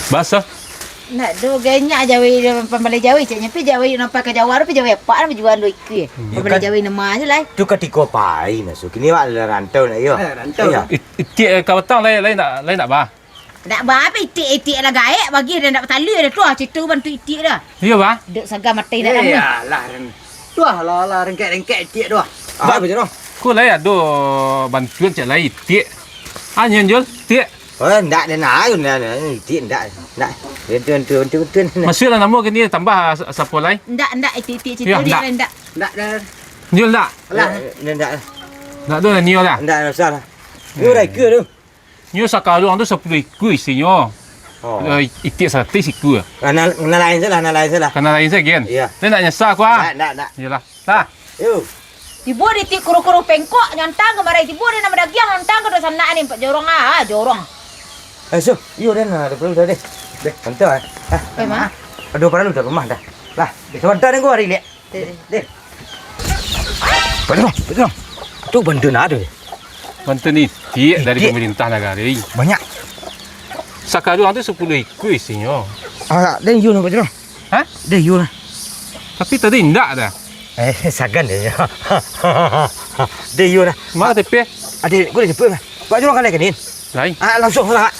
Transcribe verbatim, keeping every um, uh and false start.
Basah. Ndak do, genyak jawai, pambaleh jawai, caknyo pi jawai nampak ka Jawa tu, pi jawai apak lah, bajual dua ikua. Hmm. Pambaleh jawai nama ajo lah. Tu katiko pai masuak. Kini awak lah rantau nak iyo. Eh, rantau. Iyo. It-, itiak ka batang lai, lai ndak, lai ndak ba? Ndak ba, apo itiak-itiak lah gaek, bagi dah ndak batalui dah tu, ah, cerita bantu itiak dah. Iyo, ba? Dek saga matai ndak kamu. Iyolah, Ren. Tuah lah, lah, rengkek-rengkek itiak tuah. Ah, ba-, betul. Ko lai ado bantuan cak lai itiak. Ah, nyo, Jul, itiak. Oh, ndak ado nak, ndak, ndak, itiak ndak, ndak. Bantuan, bantuan, bantuan, bantuan. Masuaklah namo kini tambah sa-, sapo lai? Ndak, ndak, itiak, itiak, cerita Yo, dia ndak. Ndak. Ndak, ndak. Jul ndak? Alah. Eh, ndak, ndak. Ndak ado lah nio dah. Ndak, ndak usah lah. Ni udah ikua tu. Nyo sakaruang tu sapuluah ikua isinyo. Oh. Eh, itiak saratuih ikua. Kana, kana lain salah, kana lain salah. Kana lain salah, Gen? Iyo. Ndak nyasa aku, ah. Ndak, ndak, ndak. Iyolah. Nah. Yo. Tibo di ti kuru-kuru pengkok, nyontang kamari. Tibo di nan badagiang, nyontang ka dunsanak ni, Pak Jorong, ah, jorong. Eh, so, iyo, Den, ah, ado paralu dah, Den. Den, bantu, ah. Ah, Pai ma? Ado paralu dah, rumah dah. Lah, sabanta, Den, gua hari liak. Den, Den. Pak Jorong, Pak Jorong. Tu bantuan ado, Den. Bantuan itiak dari Itiak? Pemerintah nagari. Banyak. Sakaruang tu sapuluah ikua isinyo. Ah, Den, iyo, Pak Jorong. Hah? Deh, iyo lah. Tapi tadi indak dah. Eh, sagan deh, iyo. Deh, iyo lah. Ma K T P? Ado, gua dah jemput lah. Pak Jorong kan lai ka Nin? Lai. Ah, langsuang lah.